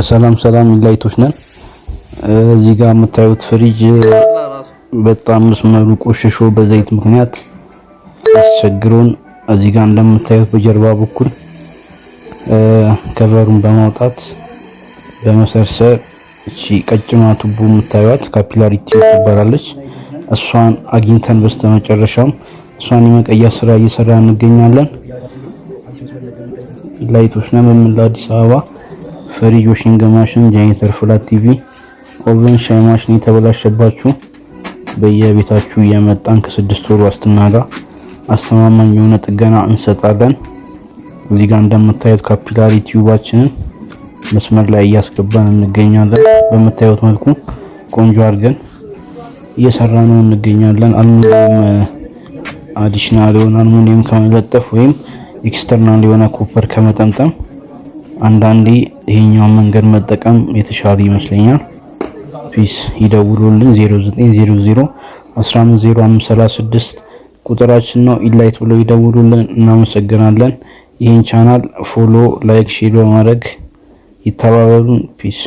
ሰላም ሰላም፣ ላይቶች ነን። እዚህ ጋር የምታዩት ፍሪጅ ራሱ በጣም መስመሩ ቆሽሾ በዘይት ምክንያት አስቸግሮን እዚህ ጋር እንደምታዩት በጀርባ በኩል cover ኡን በማውጣት በመሰርሰር እቺ ቀጭኗ ቱቦ የምታዩት capillary tube ትባላለች። እሷን አግኝተን በስተመጨረሻም እሷን የመቀየር ስራ እየሰራ እንገኛለን። ላይቶች ነን። በመላው አዲስ አበባ ፍሪጅ፣ washing machine፣ generator፣ flat TV፣ oven፣ ሻይ ማሽን የተበላሸባችሁ በየቤታችሁ እየመጣን ከ6 ወር ዋስትና ጋር አስተማማኝ የሆነ ጥገና እንሰጣለን። እዚህ ጋር እንደምታዩት capillary tube ኣችንን መስመር ላይ እያስገባን እንገኛለን። በምታዩት መልኩ ቆንጆ አድርገን እየሰራ ነው እንገኛለን። አልሙኒየም additional የሆነ አልሙኒየም ከመለጠፍ ወይም external የሆነ copper ከመጠምጠም አንዳንዴ ይሄኛውን መንገድ መጠቀም የተሻለ ይመስለኛል። Peace። ይደውሉልን። 0900 150536 ቁጥራችን ነው። ኢላይት ብለው ይደውሉልን። እናመሰግናለን። ይህን channel follow፣ like፣ share በማድረግ ይተባበሩን። Peace።